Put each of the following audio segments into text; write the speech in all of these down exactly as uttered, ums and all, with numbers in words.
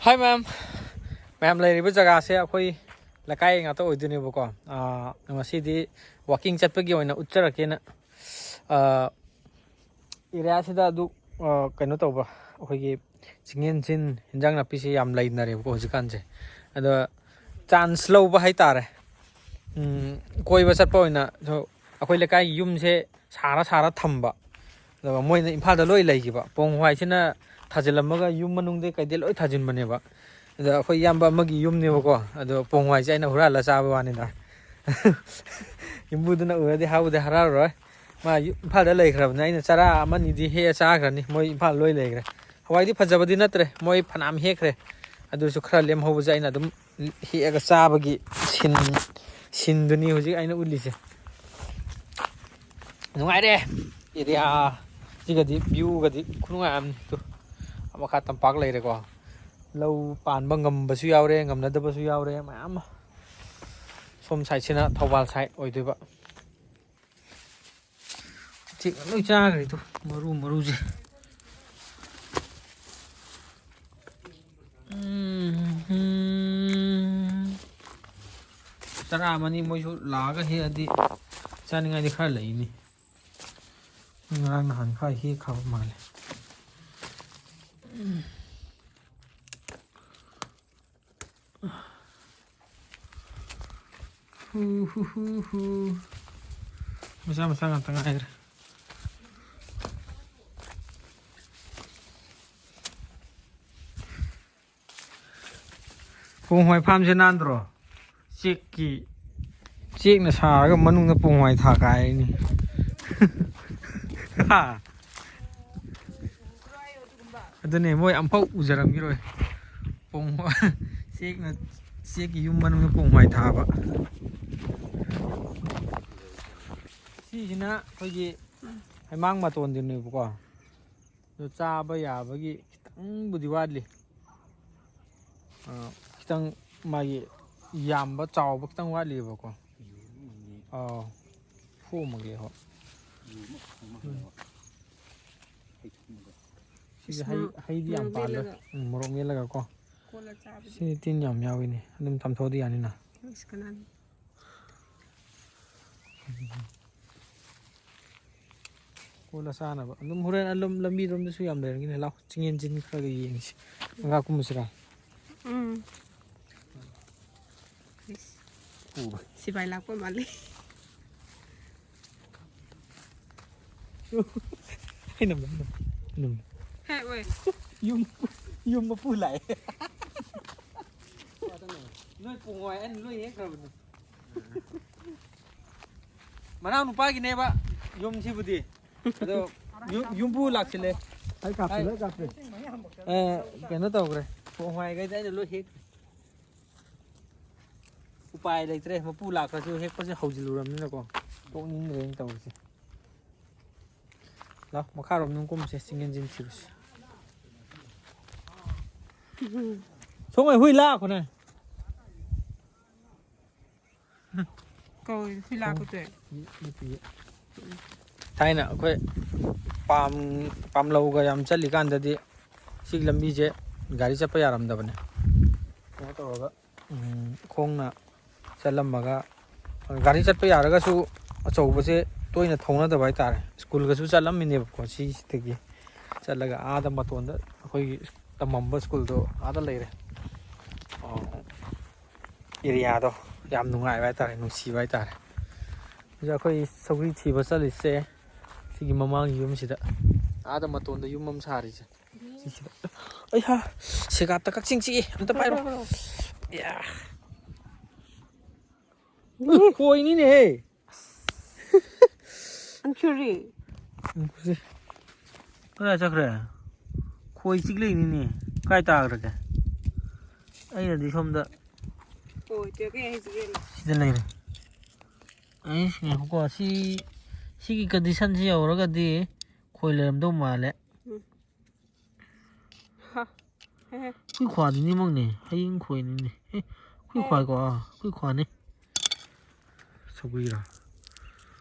Hi ma'am. ꯃꯌꯥꯝ ꯂꯩꯔꯤꯕ ꯖꯒꯥꯁꯦ ꯑꯩꯈꯣꯏ ꯂꯩꯀꯥꯏ ꯉꯥꯛꯇ ꯑꯣꯏꯗꯣꯏꯅꯦꯕꯀꯣ꯫ ꯑꯥ, ꯉꯁꯤꯗꯤ walking ꯆꯠꯄꯒꯤ ꯑꯣꯏꯅ ꯎꯠꯆꯔꯛꯀꯦꯅ꯫ ꯑꯥ, area ꯁꯤꯗ ꯑꯗꯨ, ꯑꯥ, ꯀꯩꯅꯣ ꯇꯧꯕ, ꯑꯩꯈꯣꯏꯒꯤ ꯆꯤꯡꯌꯦꯟꯁꯤꯟ, ꯍꯤꯟꯖꯥꯡ ꯅꯥꯄꯤꯁꯦ ꯌꯥꯝ ꯂꯩꯅꯔꯦꯕꯀꯣ ꯍꯧꯖꯤꯛꯀꯥꯟꯁꯦ꯫ ꯑꯗꯣ chance ꯂꯧꯕ ꯍꯥꯏꯇꯥꯔꯦ꯫ ꯎꯝ, ꯀꯣꯏꯕ ꯆꯠꯄ ꯑꯣꯏꯅ ꯁꯨ ꯑꯩꯈꯣꯏ ꯂꯩꯀꯥꯏꯒꯤ ꯌꯨꯝꯁꯦ ꯁꯥꯔ ꯁꯥꯔ ꯊꯝꯕ꯫ ꯑꯗꯨꯒ ꯃꯣꯏꯅ ꯏꯝꯐꯥꯜꯗ ꯂꯣꯏ ꯂꯩꯈꯤꯕ꯫ ꯄꯣꯡ ꯍꯋꯥꯏꯁꯤꯅ ꯊꯥꯖꯤꯜꯂꯝꯃꯒ ꯌꯨꯝ ꯃꯅꯨꯡꯗ ꯀꯩꯗ ꯂꯣꯏ ꯊꯥꯖꯤꯟꯕꯅꯦꯕ꯫ ꯑꯗ ꯑꯩꯈꯣꯏ ꯏꯌꯥꯝꯕ ꯑꯃꯒꯤ ꯌꯨꯝꯅꯦꯕꯀꯣ꯫ ꯑꯗꯣ ꯄꯣꯡ ꯍꯋꯥꯏꯁꯦ ꯑꯩꯅ ꯍꯨꯔꯥꯜꯂ ꯆꯥꯕ ꯋꯥꯅꯤꯗ꯫ ꯌꯨꯝꯕꯨꯗꯨꯅ ꯎꯔꯗꯤ ꯍꯔꯥꯎꯕꯗꯤ ꯍꯔꯥꯎꯔꯣꯏ꯫ ꯃꯥ ꯌꯨ-, ꯏꯝꯐꯥꯜꯗ ꯂꯩꯈ꯭ꯔꯕꯅꯤꯅ ꯑꯩꯅ ꯆꯔꯥ ꯑꯃꯅꯤꯗꯤ ꯍꯦꯛꯑ ꯆꯥꯈ꯭ꯔꯅꯤ꯫ ꯃꯣꯏ ꯏꯝꯐꯥꯜ ꯂꯣꯏ ꯂꯩꯈ꯭ꯔꯦ꯫ ꯍꯋꯥꯏꯗꯤ ꯐꯖꯕꯗꯤ ꯅꯠꯇ꯭ꯔꯦ, ꯃꯣꯏ ꯐꯅꯌꯥꯝ ꯍꯦꯛꯈ꯭ꯔꯦ꯫ ꯑꯗꯨꯁꯨ ꯈꯔ ꯂꯦꯝꯍꯧꯕꯁꯦ ꯑꯩꯅ ꯑꯗꯨꯝ ꯍꯦꯛꯑꯒ ꯆꯥꯕꯒꯤ ꯁꯤꯟ, ꯁꯤꯟꯗꯨꯅꯤ ꯍꯧꯖꯤꯛ ꯑꯩꯅ ꯎꯠꯂꯤꯁꯦ꯫ ꯅꯨꯡꯉꯥꯏꯔꯦ꯫ Area ꯁꯤꯒꯗꯤ, view ꯒꯗꯤ ꯈꯨꯅꯨꯡꯉꯥꯏ ꯑꯃꯅꯤ꯫ ꯇꯨ, ꯑꯥ ꯃꯈꯥ ꯇꯝꯄꯥꯛ ꯂꯩꯔꯦꯀꯣ꯫ ꯂꯧ ꯄꯥꯟꯕ ꯉꯝꯕꯁꯨ ꯌꯥꯎꯔꯦ, ꯉꯝꯅꯗꯕꯁꯨ ꯌꯥꯎꯔꯦ ꯃꯌꯥꯝ ꯑꯃ꯫ ꯁꯣꯝ side ꯁꯤꯅ ꯊꯧꯕꯥꯜ side ꯑꯣꯏꯗꯣꯏꯕ꯫ ꯎꯆꯦꯛꯅ ꯂꯣꯏ ꯆꯥꯈ꯭ꯔꯦ ꯇꯨ, ꯃꯔꯨ ꯃꯔꯨꯁꯦ꯫ ꯎꯝ, ꯎꯝ꯫ ꯆꯔꯥ ꯑꯃꯅꯤ ꯃꯣꯏꯁꯨ ꯂꯥꯛꯑꯒ ꯍꯦꯛꯑꯗꯤ ꯆꯥꯅꯤꯡꯉꯥꯏꯗꯤ ꯈꯔ ꯂꯩꯅꯤ꯫ ꯉꯔꯥꯡ ꯅꯍꯥꯟ ꯈꯔ ꯍꯦꯛꯈ꯭ꯔꯕ ꯃꯥꯜꯂꯦ꯫ ꯎꯝ꯫ ꯍꯨ, ꯍꯨ, ꯍꯨ, ꯍꯨ꯫ ꯃꯆꯥ ꯃꯆꯥ ꯉꯥꯛꯇ ꯉꯥꯏꯈ꯭ꯔꯦ꯫ ꯄꯣꯡ ꯍꯋꯥꯏ farm ꯁꯦ ꯅꯥꯟꯗ꯭ꯔꯣ? ꯆꯦꯛꯀꯤ, ꯆꯦꯛꯅ ꯁꯥꯔꯒ ꯃꯅꯨꯡꯗ ꯄꯣꯡ ꯍꯋꯥꯏ ꯊꯥ ꯀꯥꯏꯅꯤ꯫ ꯍꯥ? ꯑꯗꯨꯅꯦ, ꯃꯣꯏ ꯑꯝꯐꯥꯎ ꯎꯖꯔꯝꯈꯤꯔꯣꯏ꯫ ꯄꯣꯡ-, ꯆꯦꯛꯅ, ꯆꯦꯛꯀꯤ ꯌꯨꯝ ꯃꯅꯨꯡꯗ ꯄꯣꯡ ꯍꯋꯥꯏ ꯊꯥꯕ꯫ ꯁꯤꯁꯤꯅ ꯑꯩꯈꯣꯏꯒꯤ ꯍꯩꯃꯥꯡ ꯃꯇꯣꯟꯗꯨꯅꯦꯕꯀꯣ꯫ ꯑꯗꯨ ꯆꯥꯕ ꯌꯥꯕꯒꯤ ꯈꯤꯇꯪꯕꯨꯗꯤ ꯋꯥꯠꯂꯤ꯫ ꯑ, ꯈꯤꯇꯪ ꯃꯥꯒꯤ ꯌꯥꯝꯕ, ꯆꯥꯎꯕ ꯈꯤꯇꯪ ꯋꯥꯠꯂꯤꯕꯀꯣ꯫ ꯑꯥꯎ, ꯐꯨꯝꯃꯒꯦ, ꯍꯣꯏ꯫ ꯁꯤꯁꯦ ꯍꯩ, ꯃꯣꯔꯣꯛ, ꯍꯩꯗꯤ ꯌꯥꯝ ꯃꯣꯔꯣꯛ ꯄꯥꯜꯂꯣꯏ꯫ ꯃꯦꯠꯂꯒ꯫ ꯎꯝ, ꯃꯣꯔꯣꯛ ꯃꯦꯠꯂꯒ ꯀꯣ꯫ ꯁꯤꯗꯤ ꯇꯤꯟ ꯌꯥꯝ ꯌꯥꯎꯋꯤꯅꯦ, ꯑꯗꯨꯝ ꯆꯥꯝꯊꯣꯛꯑꯗꯤ ꯌꯥꯅꯤꯅ꯫ ꯀꯣꯜꯂ ꯆꯥꯅꯕ ꯑꯗꯨꯝ ꯍꯣꯔꯦꯟ ꯑꯗꯨꯝ ꯂꯝꯕꯤꯔꯣꯝꯗꯁꯨ ꯌꯥꯝ ꯂꯩꯔꯝꯒꯅꯤ꯫ ꯂꯥꯛꯑꯣ, ꯆꯤꯡꯌꯦꯟ ꯆꯤꯟ ꯈꯔꯒ ꯌꯦꯡꯁꯤ꯫ ꯉꯥ ꯀꯨꯝꯃꯨꯁꯤꯔꯥ? ꯎꯝ꯫ ꯎꯕ꯫ ꯁꯤꯐꯥꯏ ꯂꯥꯛꯄ ꯃꯥꯜꯂꯦ꯫ ꯑꯩꯅ ꯃꯨꯟꯅ, ꯃꯨꯟꯅ꯫ ꯍꯦ, ꯑꯣꯏ꯫ ꯌꯨꯝ, ꯌꯨꯝ ꯃꯄꯨ ꯂꯥꯛꯑꯦ꯫ ꯅꯣꯏ ꯄꯨꯡꯉꯣꯏ ꯑꯩꯅ ꯂꯣꯏ ꯍꯦꯛꯈ꯭ꯔꯕꯅꯤ꯫ ꯃꯅꯥꯎ ꯅꯨꯄꯥꯒꯤꯅꯦꯕ ꯌꯨꯝꯁꯤꯕꯨꯗꯤ꯫ ꯑꯗꯣ ꯌꯨꯝ, ꯌꯨꯝꯕꯨ ꯂꯥꯛꯁꯤꯜꯂꯦ꯫ ꯑꯩ ꯀꯥꯞꯁꯤꯜꯂꯦ, ꯑꯩ ꯀꯥꯞꯄꯦ꯫ ꯑ, ꯀꯩꯅꯣ ꯇꯧꯈ꯭ꯔꯦ꯫ ꯄꯨꯡꯉꯣꯏꯈꯩꯗꯤ ꯑꯩꯅ ꯂꯣꯏ ꯍꯦꯛ꯫ ꯎꯄꯥꯏ ꯂꯩꯇ꯭ꯔꯦ, ꯃꯄꯨ ꯂꯥꯛꯈ꯭ꯔꯁꯨ ꯍꯦꯛꯄꯁꯦ ꯍꯧꯖꯤꯜꯂꯨꯔꯕꯅꯤꯅꯀꯣ, ꯇꯣꯛꯅꯤꯡꯗ꯭ꯔꯦꯅ ꯇꯧꯔꯤꯁꯦ꯫ ꯂꯥꯎ, ꯃꯈꯥꯔꯣꯝ ꯑꯗꯨꯝ ꯀꯨꯝꯁꯦ, ꯆꯤꯡ ꯌꯦꯟ ꯆꯤꯟ ꯊꯤꯔꯨꯁꯦ꯫ ꯁꯣꯝ ꯍꯨꯏ ꯂꯥꯛꯈꯣꯅꯦ꯫ ꯀꯧꯏ, ꯍꯨꯏ ꯂꯥꯛꯄ ꯇꯣꯛꯑꯦ꯫ ꯊꯥꯏꯅ ꯑꯩꯈꯣꯏ ꯄꯥꯝ, ꯄꯥꯝꯂꯧꯒ ꯌꯥꯝ ꯆꯠꯂꯤꯀꯥꯟꯗꯗꯤ ꯁꯤꯒꯤ ꯂꯝꯕꯤꯁꯦ ꯒꯥꯔꯤ ꯆꯠꯄ ꯌꯥꯔꯝꯗꯕꯅꯦ꯫ ꯀꯩꯅꯣ ꯇꯧꯔꯒ, ꯎꯝ, ꯈꯣꯡꯅ ꯆꯠꯂꯝꯃꯒ, ꯒꯥꯔꯤ ꯆꯠꯄ ꯌꯥꯔꯒꯁꯨ ꯑꯆꯧꯕꯁꯦ ꯇꯣꯏꯅ ꯊꯧꯅꯗꯕ ꯍꯥꯏꯇꯥꯔꯦ꯫ ꯁ꯭ꯀꯨꯜꯒꯁꯨ ꯆꯠꯂꯝꯃꯤꯅꯦꯕꯀꯣ, ꯁꯤꯁꯤꯗꯒꯤ ꯆꯠꯂꯒ ꯑꯥꯗ ꯃꯇꯣꯟꯗ ꯑꯩꯈꯣꯏꯒꯤ ꯇꯝꯃꯝꯕ ꯁ꯭ꯀꯨꯜꯗꯣ ꯑꯥꯗ ꯂꯩꯔꯦ꯫ ꯑꯦꯔꯤꯌꯥꯗꯣ ꯌꯥꯝ ꯅꯨꯡꯉꯥꯏꯕ ꯍꯥꯏꯇꯥꯔꯦ, ꯅꯨꯡꯁꯤꯕ ꯍꯥꯏꯇꯥꯔꯦ꯫ ꯍꯧꯖꯤꯛ ꯑꯩꯈꯣꯏ ꯁꯧꯒ꯭ꯔꯤ ꯊꯤꯕ ꯆꯠꯂꯤꯁꯦ ꯁꯤꯒꯤ ꯃꯃꯥꯡꯒꯤ ꯌꯨꯝꯁꯤꯗ, ꯑꯥꯗ ꯃꯇꯣꯟꯗ ꯌꯨꯝ ꯑꯃ ꯁꯥꯔꯤꯁꯦ ꯁꯤꯁꯤꯗ꯫ ꯑꯩꯍꯥ, ꯁꯦꯒꯥꯠꯇ ꯀꯛꯆꯤꯡ ꯆꯤꯛꯏ, ꯑꯝꯇ ꯄꯥꯏꯔꯣ꯫ ꯌꯥ꯫ ꯎ, ꯈꯣꯏꯅꯤꯅꯦꯍꯦ꯫ ꯑꯟꯁꯨꯔꯤ꯫ ꯎꯝ, ꯈꯨꯁꯤ꯫ ꯀꯗꯥꯏ ꯆꯠꯈ꯭ꯔꯦ? ꯈꯣꯏ ꯆꯤꯛ ꯂꯩꯅꯤꯅꯦ꯫ ꯀꯥꯏ ꯇꯥꯈ꯭ꯔꯒꯦ? ꯑꯩꯅꯗꯤ ꯁꯣꯝꯗ ꯈꯣꯏ ꯆꯤꯛꯑꯦ ꯍꯥꯏꯁꯤꯗꯤ꯫ ꯁꯤꯗ ꯂꯩꯔꯦ꯫ ꯑꯩ ꯉꯥꯏꯈꯣꯀꯣ, ꯁꯤ, ꯁꯤꯒꯤ ꯀꯟꯗꯤꯁꯟꯁꯤ ꯌꯧꯔꯒꯗꯤ ꯈꯣꯏ ꯂꯩꯔꯝꯗꯧ ꯃꯥꯜꯂꯦ꯫ ꯎꯝ꯫ ꯍꯥ꯫ ꯍꯦ, ꯍꯦ꯫ ꯈꯨꯏ ꯈ꯭ꯋꯥꯗꯤ ꯅꯤꯡꯃꯛꯅꯦ, ꯍꯌꯦꯡ ꯈꯣꯏꯅꯤꯅꯦ꯫ ꯑꯦ, ꯈꯨꯏ ꯈ꯭ꯋꯥꯏꯀꯣ, ꯑꯥ, ꯈꯨꯏ ꯈ꯭ꯋꯥꯅꯤ꯫ ꯁꯧꯒ꯭ꯔꯤꯔꯣ?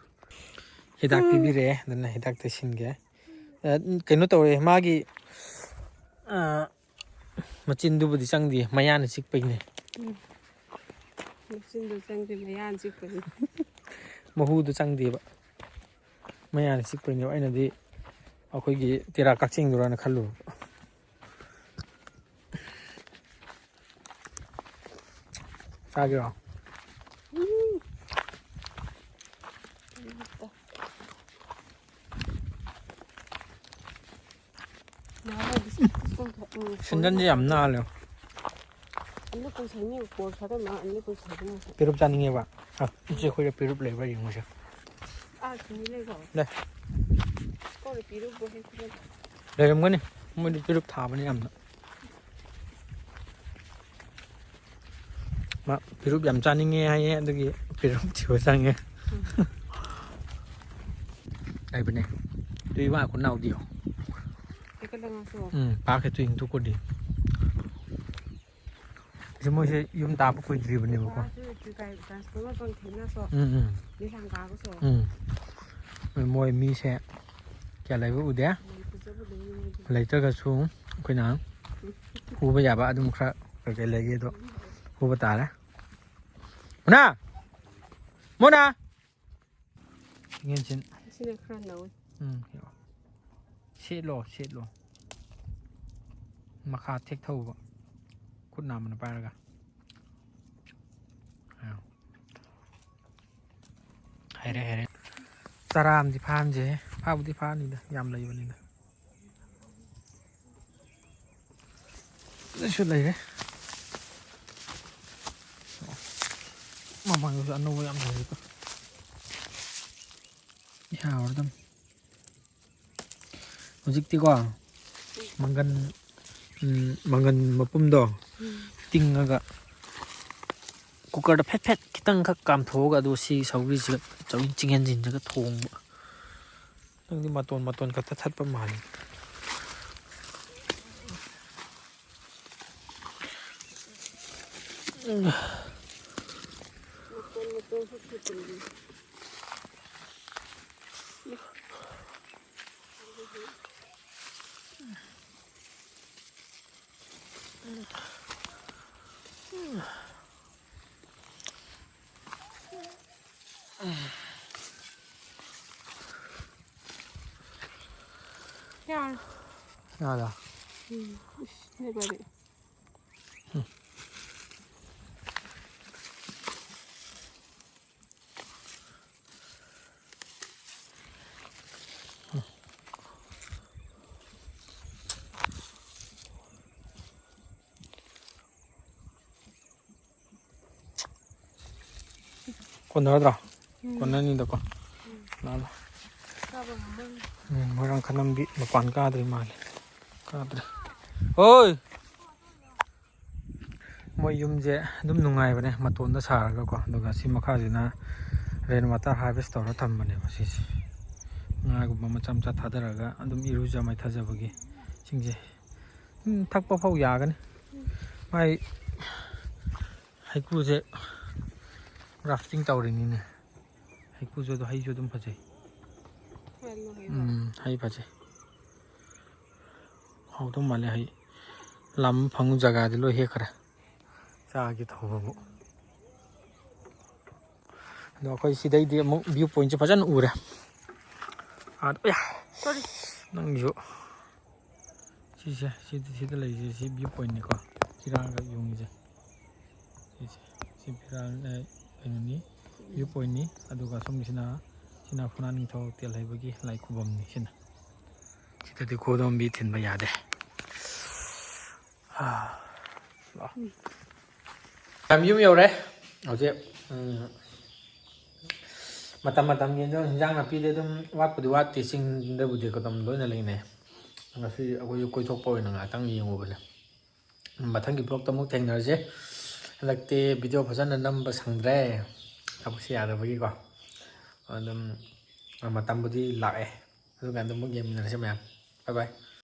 ꯍꯤꯗꯥꯛ ꯎꯝ꯫ ꯄꯤꯕꯤꯔꯛꯑꯦ, ꯑꯗꯨꯅ ꯍꯤꯗꯥꯛ ꯇꯩꯁꯤꯟꯒꯦ꯫ ꯑ, ꯀꯩꯅꯣ ꯇꯧꯔꯦ, ꯃꯥꯒꯤ, ꯑ, ꯃꯆꯤꯟꯗꯨꯕꯨꯗꯤ ꯆꯪꯗꯦ, ꯃꯌꯥꯅ ꯆꯤꯛꯄꯩꯅꯦ꯫ ꯎꯝ꯫ ꯃꯆꯤꯟꯗꯨ ꯆꯪꯗꯦ, ꯃꯌꯥꯅ ꯆꯤꯛꯄꯩꯅꯦ꯫ ꯃꯍꯨꯗꯨ ꯆꯪꯗꯦꯕ, ꯃꯌꯥꯅ ꯆꯤꯛꯄꯩꯅꯦꯕ꯫ ꯑꯩꯅꯗꯤ ꯑꯩꯈꯣꯏꯒꯤ ꯇꯦꯔꯥ ꯀꯛꯆꯦꯡꯗꯨꯔꯥꯅ ꯈꯜꯂꯨꯕ꯫ ꯆꯥꯒꯦꯔꯣ? ꯎꯝ꯫ ꯁꯦꯟꯗꯟꯁꯦ ꯌꯥꯝ ꯅꯥꯜꯂꯦ꯫ ꯑꯅꯤ ꯀꯨꯟ ꯁꯥꯏꯅꯤ, ꯀꯣꯜ ꯁꯥꯗ ꯃꯥ ꯑꯅꯤ ꯀꯨꯟ ꯁꯥꯏꯅꯤ꯫ ꯄꯤꯔꯨꯞ ꯆꯥꯅꯤꯡꯉꯦꯕ꯫ ꯑ, ꯏꯆꯦ ꯑꯩꯈꯣꯏꯗ ꯄꯤꯔꯨꯞ ꯂꯩꯕ꯭ꯔꯥ ꯌꯦꯡꯉꯨꯁꯦ꯫ ꯑꯥ, ꯁꯤꯅꯤ ꯂꯩꯀꯣ? ꯂꯩ꯫ ꯀꯣꯟꯅ ꯄꯤꯔꯨꯞ ꯕꯣ ꯍꯦꯛ ꯈꯨꯗꯛꯇ꯫ ꯂꯩꯔꯝꯒꯅꯤ꯫ ꯃꯣꯏꯗꯤ ꯄꯤꯔꯨꯞ ꯊꯥꯕꯅꯤ ꯌꯥꯝꯅ꯫ ꯃꯥ ꯄꯤꯔꯨꯞ ꯌꯥꯝ ꯆꯥꯅꯤꯡꯉꯦ ꯍꯥꯏꯌꯦ, ꯑꯗꯨꯒꯤ ꯄꯤꯔꯨꯞ ꯊꯤꯕ ꯆꯪꯉꯦ꯫ ꯎꯝ꯫ ꯂꯩꯕꯅꯦ꯫ ꯇꯨꯏ ꯃꯥ ꯈꯨꯅꯥꯎꯗꯤꯌꯣ꯫ ꯍꯦꯛꯀꯠꯂ ꯉꯥꯡꯁꯨ꯫ ꯎꯝ, ꯄꯥꯛꯀꯦ ꯇꯨꯏ ꯏꯪꯊꯣꯛꯀꯣꯗꯤ꯫ ꯁꯤ ꯃꯣꯏꯁꯦ ꯌꯨꯝ ꯇꯥꯕ ꯀꯨꯏꯗ꯭ꯔꯤꯕꯅꯦꯕꯀꯣ꯫ ꯋꯥꯁꯨ ꯇꯨꯏ ꯀꯥꯏ transformer ꯄꯪ ꯊꯦꯡꯅꯁꯨ꯫ ꯎꯝ, ꯎꯝ꯫ ꯂꯤꯁꯥꯡ ꯀꯥꯕꯁꯨ꯫ ꯎꯝ꯫ ꯃꯣꯏ ꯃꯤꯁꯦ ꯀꯌꯥ ꯂꯩꯕ ꯎꯗꯦ꯫ ꯂꯩ ꯐꯖꯕ ꯂꯩ ꯃꯣꯏꯗꯤ꯫ ꯂꯩꯇ꯭ꯔꯒꯁꯨ ꯑꯩꯈꯣꯏꯅ ꯍꯨꯕ ꯌꯥꯕ ꯑꯗꯨꯝ ꯈꯔ ꯀꯩꯀꯩ ꯂꯩꯒꯦꯗꯣ ꯍꯨꯕ ꯇꯥꯔꯦ꯫ ꯃꯣꯅꯥ! ꯃꯣꯅꯥ! ꯌꯦꯟꯁꯤꯟ꯫ ꯑꯁꯤꯅ ꯈꯔ ꯅꯧꯋꯤ꯫ ꯎꯝ, ꯁꯦꯠꯂꯣ, ꯁꯦꯠꯂꯣ꯫ ꯃꯈꯥ ꯊꯦꯛꯊꯧꯕ꯫ ꯈꯨꯠ ꯅꯥꯝꯃꯅ ꯄꯥꯏꯔꯒ꯫ ꯑꯥ꯫ ꯍꯩꯔꯦ, ꯍꯩꯔꯦ꯫ ꯆꯔꯥ ꯑꯃꯗꯤ ꯐꯥꯍꯟꯁꯦ꯫ ꯐꯥꯕꯨꯗꯤ ꯐꯥꯅꯤꯗ, ꯌꯥꯝ ꯂꯩꯕꯅꯤꯗ꯫ ꯑꯗꯨꯁꯨ ꯂꯩꯔꯦ꯫ ꯃꯃꯥꯡꯗꯁꯨ ꯑꯅꯧꯕ ꯌꯥꯝ ꯂꯩꯔꯦꯀꯣ꯫ ꯌꯥꯔꯗꯝ꯫ ꯍꯧꯖꯤꯛꯇꯤꯀꯣ, ꯃꯪꯒꯟ, ꯎꯝ, ꯃꯪꯒꯟ ꯃꯄꯨꯝꯗꯣ ꯎꯝ꯫ ꯇꯤꯡꯉꯒ ꯀꯨꯀꯔꯗ ꯐꯦꯠ ꯐꯦꯠ ꯈꯤꯇꯪꯈꯛ ꯀꯥꯝꯊꯣꯛꯑꯒ, ꯑꯗꯨꯒ ꯁꯤ ꯁꯧꯒ꯭ꯔꯤꯁꯤꯒ ꯆꯧ-, ꯆꯤꯡꯍꯟꯁꯤꯟꯁꯤꯒ ꯊꯣꯡꯕ꯫ ꯅꯪꯗꯤ ꯃꯇꯣꯟ ꯃꯇꯣꯟ ꯈꯛꯇ ꯊꯠꯄ ꯃꯥꯜꯂꯤ꯫ ꯃꯇꯣꯟ ꯃꯇꯣꯟ ꯈꯛ ꯊꯠꯄꯅꯤ꯫ ꯌꯥꯔꯦ꯫ ꯌꯥꯔꯦ? ꯎꯝ꯫ ꯏꯁ, ꯅꯦꯠ ꯌꯥꯔꯦ꯫ ꯀꯣꯟꯅꯔꯗ꯭ꯔꯣ? ꯎꯝ꯫ ꯀꯣꯟꯅꯅꯤꯗꯀꯣ꯫ ꯎꯝ꯫ ꯂꯥꯛꯑꯣ, ꯂꯥꯛꯑꯣ꯫ ꯆꯥꯕ ꯉꯝꯃꯔꯣꯏ꯫ ꯎꯝ, ꯃꯣꯏꯔꯥꯡ ꯈꯅꯝꯕꯤ ꯃꯄꯥꯟ ꯀꯥꯗ꯭ꯔꯤ ꯃꯥꯜꯂꯦ꯫ ꯀꯥꯗ꯭ꯔꯤ꯫ ꯍꯣꯏ! ꯃꯣꯏ ꯌꯨꯝꯁꯦ ꯑꯗꯨꯝ ꯅꯨꯡꯉꯥꯏꯕꯅꯦ, ꯃꯇꯣꯟꯗ ꯁꯥꯔꯒꯀꯣ꯫ ꯑꯗꯨꯒ ꯁꯤ ꯃꯈꯥꯁꯤꯅ rain water harvest ꯇꯧꯔ ꯊꯝꯕꯅꯦꯕ ꯁꯤꯁꯦ꯫ ꯉꯥꯒꯨꯝꯕ ꯃꯆꯥ ꯃꯆꯥ ꯊꯥꯗꯔꯒ ꯑꯗꯨꯝ ꯏꯔꯨꯖ ꯃꯥꯏꯊꯖꯕꯒꯤ ꯏꯁꯤꯡꯁꯦ꯫ ꯎꯝ, ꯊꯛꯄ ꯐꯥꯎ ꯌꯥꯒꯅꯤ꯫ ꯃꯥꯏ ꯍꯩꯀ꯭ꯔꯨꯁꯦ grafting ꯇꯧꯔꯤꯅꯤꯅꯦ꯫ ꯍꯩꯀ꯭ꯔꯨꯁꯨ ꯑꯗꯨ, ꯍꯩꯁꯨ ꯑꯗꯨꯝ ꯐꯖꯩ꯫ ꯌꯥꯝ ꯅꯨꯡꯉꯥꯏꯕ꯫ ꯎꯝ, ꯍꯩ ꯐꯖꯩ꯫ ꯍꯥꯎꯗꯧ ꯃꯥꯜꯂꯦ ꯍꯩ꯫ ꯂꯝ ꯐꯪ ꯖꯒꯥꯗꯤ ꯂꯣꯏ ꯍꯦꯛꯈ꯭ꯔꯦ꯫ ꯆꯥꯒꯦ ꯇꯧꯕꯕꯨ꯫ ꯑꯗꯣ ꯑꯩꯈꯣꯏ ꯁꯤꯗꯩꯗꯤ ꯑꯃꯨꯛ view pointꯁꯦ ꯐꯖꯅ ꯎꯔꯦ꯫ ꯑꯥ, ꯑꯌꯥ! Sorry꯫ ꯅꯪꯒꯤꯁꯨ꯫ ꯁꯤꯁꯦ, ꯁꯤꯗ, ꯁꯤꯗ ꯂꯩꯔꯤꯁꯦ, ꯁꯤ view pointꯅꯤꯀꯣ꯫ ꯐꯤꯔꯥꯜꯒ ꯌꯨꯡꯉꯤꯁꯦ꯫ ꯁꯤꯁꯦ, ꯁꯤ ꯐꯤꯔꯥꯜ, ꯑ, ꯀꯩꯅꯣꯅꯤ, view pointꯅꯤ꯫ ꯑꯗꯨꯒ ꯁꯣꯝꯒꯤꯁꯤꯅ, ꯁꯤꯅ ꯐꯨꯅꯥꯟ ꯅꯤꯡꯊꯧ ꯇꯦꯜ ꯍꯩꯕꯒꯤ ꯂꯥꯏ ꯈꯨꯕꯝꯅꯤ ꯁꯤꯅ꯫ ꯁꯤꯗꯗꯤ ꯈꯨꯗꯣꯝꯕꯤ ꯊꯤꯟꯕ ꯌꯥꯗꯦ꯫ ꯌꯥꯝ ꯌꯨꯝ ꯌꯧꯔꯦ ꯍꯧꯖꯤꯛ꯫ ꯎꯝ, ꯃꯇꯝ ꯃꯇꯝꯒꯤ ꯑꯗꯨꯝ ꯍꯤꯟꯖꯥꯡ ꯅꯥꯄꯤꯗꯤ ꯑꯗꯨꯝ ꯋꯥꯠꯄꯨꯗꯤ ꯋꯥꯠꯇꯦ, ꯆꯤꯡꯗꯕꯨꯗꯤ ꯑꯗꯨꯝ ꯂꯣꯏꯅ ꯂꯩꯅꯩ꯫ ꯉꯁꯤ ꯑꯩꯈꯣꯏꯁꯨ ꯀꯣꯏꯊꯣꯛꯄ ꯑꯣꯏꯅ ꯉꯥꯏꯍꯥꯛꯇꯪ ꯌꯦꯡꯉꯨꯕꯅꯦ꯫ ꯃꯊꯪꯒꯤ vlogꯇ ꯑꯃꯨꯛ ꯊꯦꯡꯅꯔꯁꯦ꯫ ꯍꯟꯗꯛꯇꯤ video ꯐꯖꯅ ꯅꯝꯕ ꯁꯪꯗ꯭ꯔꯦ, ꯊꯕꯛꯁꯦ ꯌꯥꯗꯕꯒꯤꯀꯣ꯫ ꯑꯗꯨꯝ ꯃꯇꯝꯕꯨꯗꯤ ꯂꯥꯛꯑꯦ, ꯑꯗꯨꯀꯥꯟꯗ ꯑꯃꯨꯛ ꯌꯦꯡꯃꯤꯟꯅꯔꯁꯦ ꯃꯌꯥꯝ꯫ Bye bye꯫